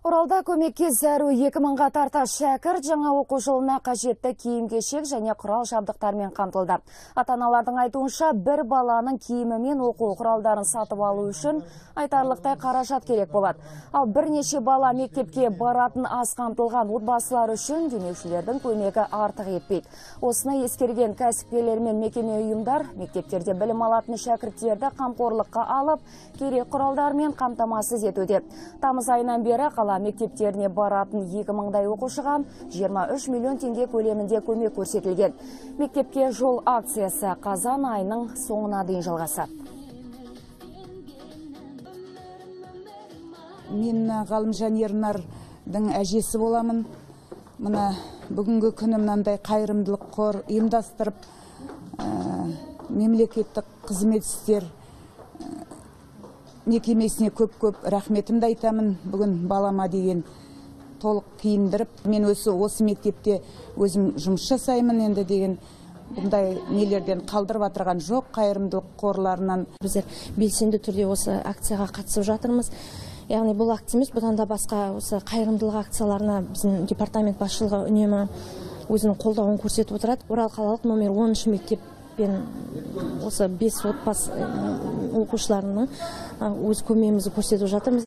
Оралда көмекке зәру 2000-ға тарта шәкірт жаңа оқу жылына қажетті киім-кешек және құрал жабдықтармен қамтылды. Ата-аналардың айтуынша, бір баланың киімі мен оқу құралдарын сатып алу үшін айтарлықтай қаражат керек болады. Ал бірнеше бала мектепке баратын аз қамтылған отбасылар үшін демеушілердің көмегі артық етпейді. Осыны ескерген кәсіпкерлер мен мекеме ұйымдар мектептерде білім алатын шәкірттерді қамқорлыққа алып, керек құралдармен қамтамасыз етуде. Тамыз айынан бері қала мектептеріне баратын 2000-дай оқушыға 23 миллион теңге көлемінде көмек көрсетілген. Мектепке жол акциясы қазан айының соңына дейін жалғасады. Мен Ғалымжан Ернардың әжесі боламын. Мына бүгінгі күні мынандай қайырымдылық қор ұйымдастырып, мемлекеттік қызмет істер мекемесіне көп-көп рахметімді айтамын. Бүгін балама деген толық киіндіріп, мен осы мектепте өзім жұмыс жасаймын енді деген бұндай нелерден қалдырып отырған жоқ қайырымдылық қорларынан. Біздер белсенді түрде осы акцияға қатысып жатырмыз. Яғни бұл акция емес, бұдан да басқа осы қайырымдылық акцияларына біздің департамент басшылығы үнемі өзінің қолдауын көрсетіп отырады. Орал қалалық номер 10 мектеп пен осы 5 отбасы оқушыларының өз көмегімізді көрсетіп жатырмыз.